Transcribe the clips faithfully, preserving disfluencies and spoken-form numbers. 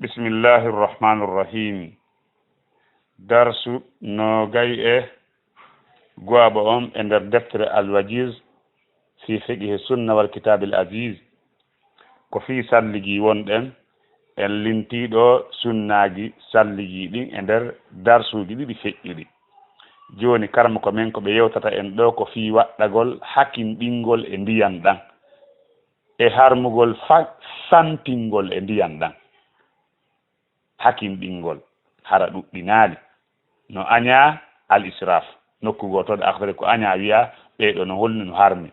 Bismillahi irrahmani irrahim. Darsu noogay e go'aɓo on e nder deftere Al-Wajiz fi fiqhi sunna wal kitabil aziz. Ko fii salligi wonɗen, en lintii ɗo sunnaaji salligi ɗin e nder darsuuji ɗiɗi feƴƴuɗi. Jooni, karamoko men ko ɓe yewtata en ɗo ko fii waɗɗagol hakinɗingol e ndiyan ɗan, e harmugol fa-, fantingol e ndiyan ɗan. Hakinɗingol, hara ɗuɗɗinaali. No añaa al israf. Nokku goo to ɗo Akhdari ko añaa wi'a, ɓee ɗo no holli no harmi.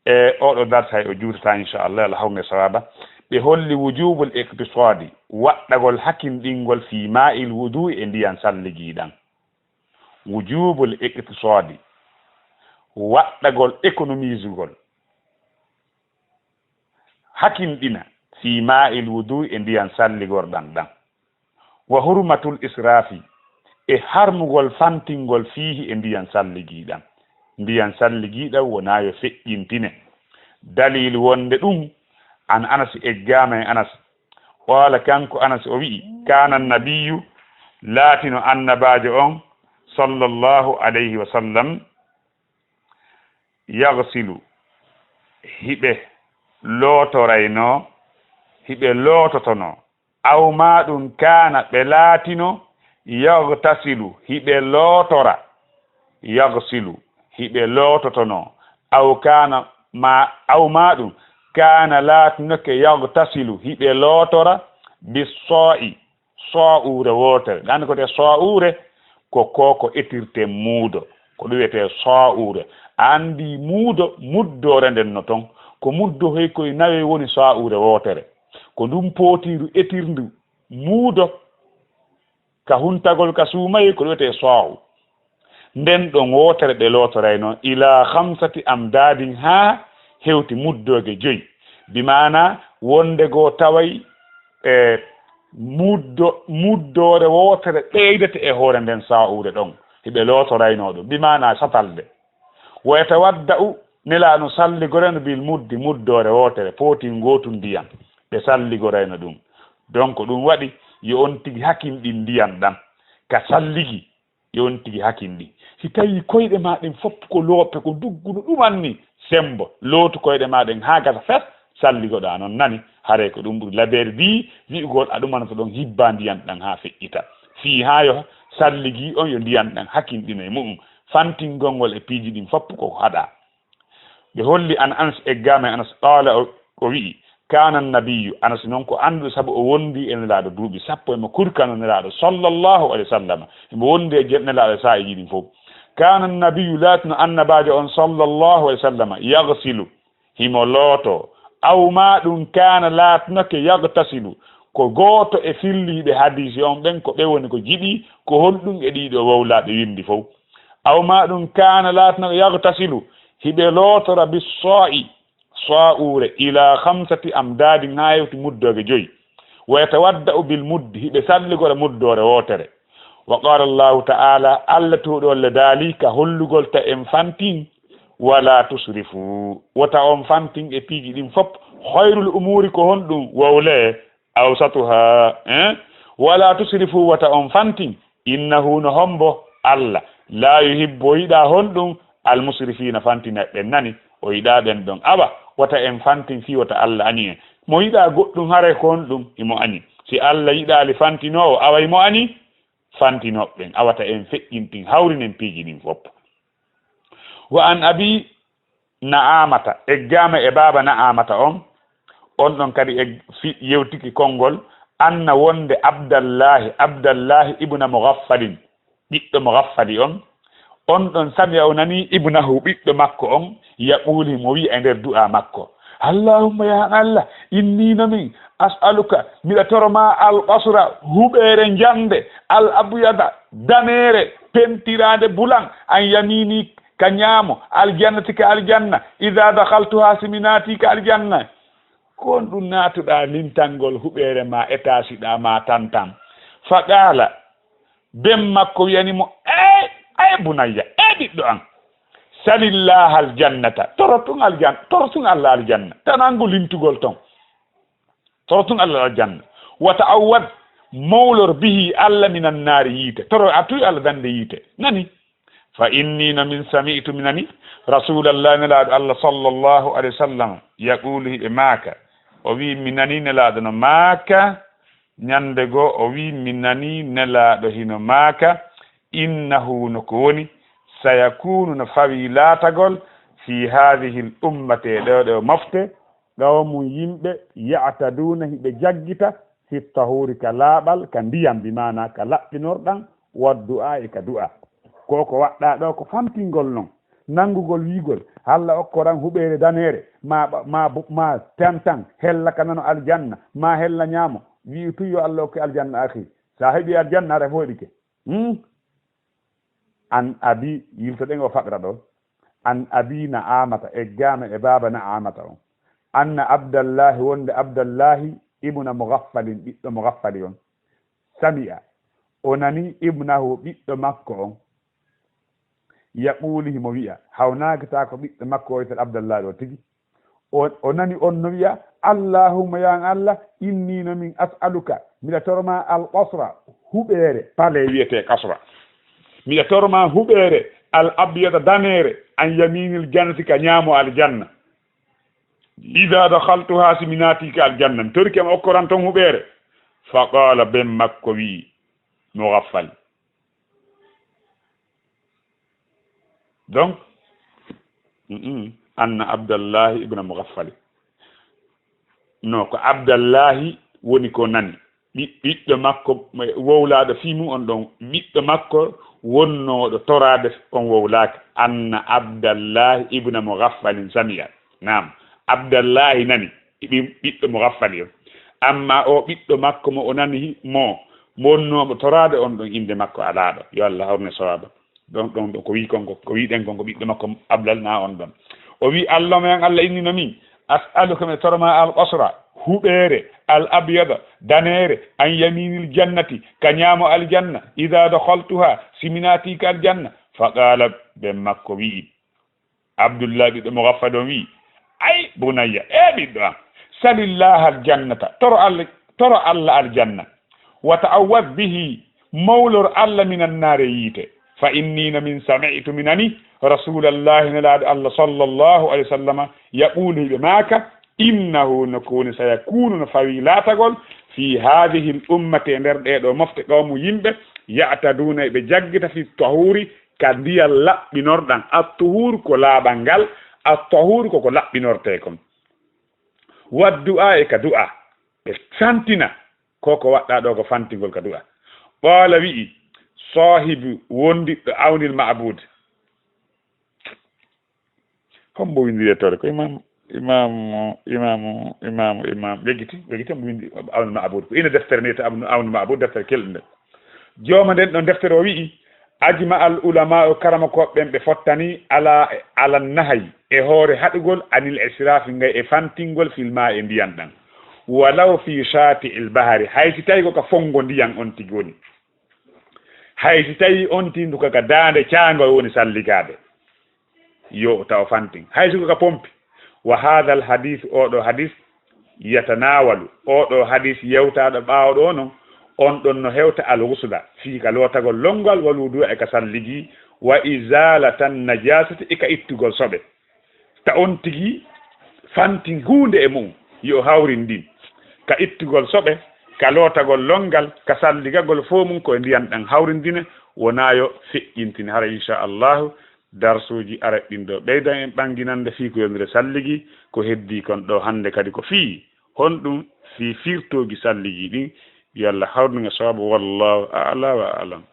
E oɗo darsa hay o juutata, inchallah, Allah hawne sawaba. Ɓe holli wujubul iqtisadi, waɗɗagol hakinɗingol fi ma'il wudu'i e ndiyan salligiɗan. Wujubul iqtisadi, waɗɗagol économisugol. Hakinɗina fi ma'il wudu'i e ndiyan salligorɗan ɗan. Wa hurmatul israfi, e harmugol fantingol fiihi e ndiyan salligiɗan. Ndiyan salligiɗan wonaa yo feƴƴintine. Daliil wonde ɗum, an Anas, eggaama e Anas. Qaala, kanko Anas o wi'i, kaana nabiyyu, laatino annabaajo on, sallallahu alayhi wa sallam, yaghsilu, hiɓe lootorayno, hiɓe loototono, aw maa ɗum kaana, ɓe laatino, yaghtasilu, hiɓe lootora, yaghsilu, hiɓe loototono, aw kaana, ma, aw maa ɗum kaana, laatinoke, yaghtasilu, hiɓe lootora, bissaa'i, soo'uure wootere. Ɗan ko te soo'uure, ko ko ko etirte muudo. Ko ɗum wiyetee soo'uure. A anndi muudo, muddoore nden no ton. Ko muddo hoy koye nawe woni soo'uure wootere. Ko ndun pootiiru etirndu muudo ka huntagol ka suumayee, ko ɗum wiyetee soo'u. Nden ɗon wootere ɓe lootorayno ilaa khamsati amdadin, haa hewti muddooge joyi. Bi maana wonde goo taway e muddo-, muddoore wootere ɓeydete e hoore nden soo'uure ɗon. Hiɓe lootorayno ɗum. Bi maana satalde. Wa yatawadda'u, Nelaaɗo salligorayno bil muddi, muddoore wootere, pootin gootun ndiyan. Ɓe salligorayno ɗum. Donc ɗum waɗi yo on tigi hakinɗin ndiyan ɗan. Ka salligi, yo on tigi hakinɗin. Si tawii koyɗe maa ɗen fof ko loope, ko dugguno ɗuman ni, sembo, lootu koyɗe maa ɗen haa gasa fes, salligoɗaa non nani. Haray ko ɗum ɓuri labeede ndi wi'ugol a ɗumanoto ɗon hibbaa ndiyan ɗan haa feƴƴita. Fii haa yo salligi on yo ndiyan ɗan hakinɗino e mu'un. Fantingol ngol e piiji ɗin fof ko haɗaa. Ɓe holli an Anas, eggaama e Anas, qaala, o, o wi'i, kaana nabiyyu, Anas non ko annduɗo sabu o wondi e Nelaaɗo duuɓi sappo, emo kurkano Nelaaɗo sallallahu alayhi wa sallam, emo wondi e je-, Nelaaɗo saa'iiji ɗin fof. Kaana nabiyyu, laatino annabaajo on sallallahu alayhi wa sallam, yaghsilu, himo looto, aw maa ɗum kaana, laatinoke, yaghtasilu, ko gooto e filliiɓe hadiisi on ɓen, ko ɓe woni ko jiɗi, ko honɗum e ɗii ɗoo wowlaaɓe winndi fof. Aw maa ɗum kaana, laatinoke, yaghtasilu, hiɓe lootora, bissaa'i, saa'uure, ilaa khamsati amdadin, haa hewti muddooge joyi. Wa yatawadda'u bil muddi, hiɓe salligora muddoore wootere. Wa qaala Allahu ta'ala, Alla tuuɗolle daali ka hollugol ta en fantin, wala tusrifu, wota on fantin e piiji ɗin fof. Khayrul umuuri, ko honɗum? Wowle, awsatuha, eh? Wala tusrifu, wota on fantin. Innahu, no hombo Alla, la yuhibbu, o yiɗaa honɗum? Al musrifiina, fantinaaɓe ɓen nani, o yiɗaa ɓen ɗon. Awa, wota en fantin fii wota Alla añi en. Mo yiɗaa goɗɗum, haray ko honɗum? Himo añi. Si Alla yiɗaali fantinoowo, awa himo añi fantinooɓe ɓen. Awa ta en feƴƴintin, hawrinen piiji ɗin fof. Wa an Abi Na'amata, eggaama e baaba Na'amata on, on ɗon kadi e fi-, yewtiki konngol, anna wonde Abdallahi, Abdallahi ibna Mughaffalin, ɓiɗɗo Mughaffali on, on ɗon sami'a o nani ibnahu, ɓiɗɗo makko on, yaqulu, mo wi'a e nder du'a makko, Allahumma, ya Allah, inni no min, as'aluka, miɗa toro ma al qasra, huɓeere njande, al abyada, daneere, pentiraande bulan, an yamini, ka ñaamo, aljannati, ka aljanna, idaa dakhaltuhaa, si mi naatii ka aljanna. Ko honɗum naatuɗaa lintangol huɓeere maa, etaasiɗaa maa tantan? Fa qaala, ben makko wi'ani mo, ee, ee bunayya, ee ɓiɗɗo an, salillaaha aljannata, toro tun aljan-, toro tun Alla aljanna, tanangu lintugol ton. Toro tun Alla aljanna. Wa ta'awwad, mawlor bihi Allah minan naari yiite. Toro a tuy Allah dande yiite. Nani? Fa inni no min sami'tu mi nani Rasulallah nelaaɗo Allah sallallahu alayhi wa sallam yaqulu hiɓe maaka. O wi mi nani nelaaɗo no maaka. Ñande goo o wi mi nani nelaaɗo hino maaka. Innahu no ko woni sayakunu no fawi laatagol fi hadhihi l ummate ɗo ɗo mofte. Qawmun yimɓe ya'taduuna hiɓe jaggita fi tahuri ka laaɓal ka ndiyam bi maana ka laɓɓinorɗam wa du'a e ka du'a. Ko ko waɗɗa ɗo ko fantingol non. Nangugol wiigol Allah okkoran huɓeere daneere ma, ma, ma tentan hella ka nano aljanna ma hella ñaamo. Wi'u tun yo Allah okke aljanna akhi. Sa heɓi aljanna ara foɗike. Hmm? An abi, yiltoɗen o faɓira ɗo. An abi na amata, eggama e baba na amata on. Anna Abdallahi, wonde Abdallahi ibna Mughaffalin, ɓiɗɗo Mughaffali on. Sami'a, o nani ibnahu, ɓiɗɗo makko on. Yaqulu, himo wi'a, hawnaaki ta ko ɓiɗɗo makko o wiyetee Abdallahi ɗo tigi. O, o nani on no wi'a, Allahumma, ya an Allah, inni no min as'aluka, miɗa torma al qasra, huɓeere, palais wiyetee qasra. Miɗa torma huɓeere, al abyada, daneere, an yaminil jannati, ka ñaamo aljanna. Ida dakhaltuha, si mi naati ka aljanna, mi torike ma okkoran ton huɓeere. Fa qala, ben makko wi'i, Mughaffal. Donc, mm, mm, anna Abdallahi ibna Mughaffali. No, ko Abdallahi woni ko nani. Ɓi-, ɓiɗɗo makko, wowlaaɗo fii mum on ɗon, ɓiɗɗo makko wonnooɗo toraade on wowlaaka. Anna Abdallahi ibna Mughaffalin sami'a. Naam, Abdallahi nani, ɓi-, ɓiɗɗo Mughaffali on. Amma o ɓiɗɗo makko mo o nani mo, mo wonnoomo toraade on ɗon, innde makko alaa ɗo. Yo Allah hawrine sawaaba. Ɗon, ɗon, ɗon ko wi kon ko, ko wiɗen kon ko ɓiɗɗo makko Abdal na on ɗon. O wi, Allahumma, yan Allah, inni no min, as'aluka, mi torma al qasra, huɓeere, al abyada, daneere, an yaminil jannati, ka ñaamo aljanna, ida dakhaltuha, si mi naati ka aljanna. Fa qala, ben makko wi'i, Abdullah ɓiɗɗo Mughaffal on wi'i, ay bunayya, e ɓiɗɗo am, salillaha aljannata, toro Allah, toro Allah aljanna, wa ta'awwad bihi, mawlor Allah minan naare yiite. Fa inni no min sami'tu mi nani Rasulallahi nelaaɗo Allah sallallahu alayhi wa sallama yaqulu hiɓe maaka, innahu no ko woni sayakunu no fawi laatagol fi hadhihi l ummati e nder ɗee ɗoo mofte qawmu yimɓe ya'taduuna eɓe jaggita fi tahuri ka ndiyam laɓɓinorɗam. At-tuhur ko laaɓal ngal, at-tahur ko ko laɓɓinortee kon. Wa du'a e ka du'a. Ɓe santina ko ko waɗɗa ɗo ko fantingol ka du'a. Qala wi'i, sahibu wondiɗɗo Awnil Ma'bud. Hombo winndiri e toore ko imam, imam, imam, imam, imam, weggiti, weggiti hombo winndi Awnul Ma'bud. Ko ina deftere nde to Awnul Ma'bud, deftere kelɗunde. Jooma nden ɗon deftere o wi'i, ajma al ulama o karamokooɓe ɓen ɓe fottani ala, ala nahayi e hoore haɗugol anil israfi ngay e fantingol fil ma e ndiyan ɗan. Walaw fi shati il bahari, hay si tawi ko ka fongo ndiyan on tigi woni. Hay si tawi on tindu ka, ka daande caango woni salligaade. Yo taw fantin. Hay si ko ka pompi. Wa hadha al hadith, oo ɗoo hadis, yatanawalu, oo ɗoo hadis yewtaaɗo ɓaawo ɗoo non, on ɗon no hewta al ghusla, fii ka lootagol lonngal, wal wudu'a e ka salligi, wa izalatan najasati e ka ittugol soɓe. Ta on tigi fantin huunde e mu'un, yo hawrin ndin. Ka ittugol soɓe, ka lootagol lonngal, ka salligagol fow mun ko e ndiyan ɗan hawrindine, wonaa yo feƴƴintine. Hara, insha Allahu, darsuuji arat ɗin ɗoo ɓeydan en ɓannginande fii ko yoniri salligi, ko heddii kon ɗoo hannde kadi ko fii honɗun fii firtooji salligi ɗin. Yo Allah hawrun e sawaabu, wallahu a'la wa a'lam.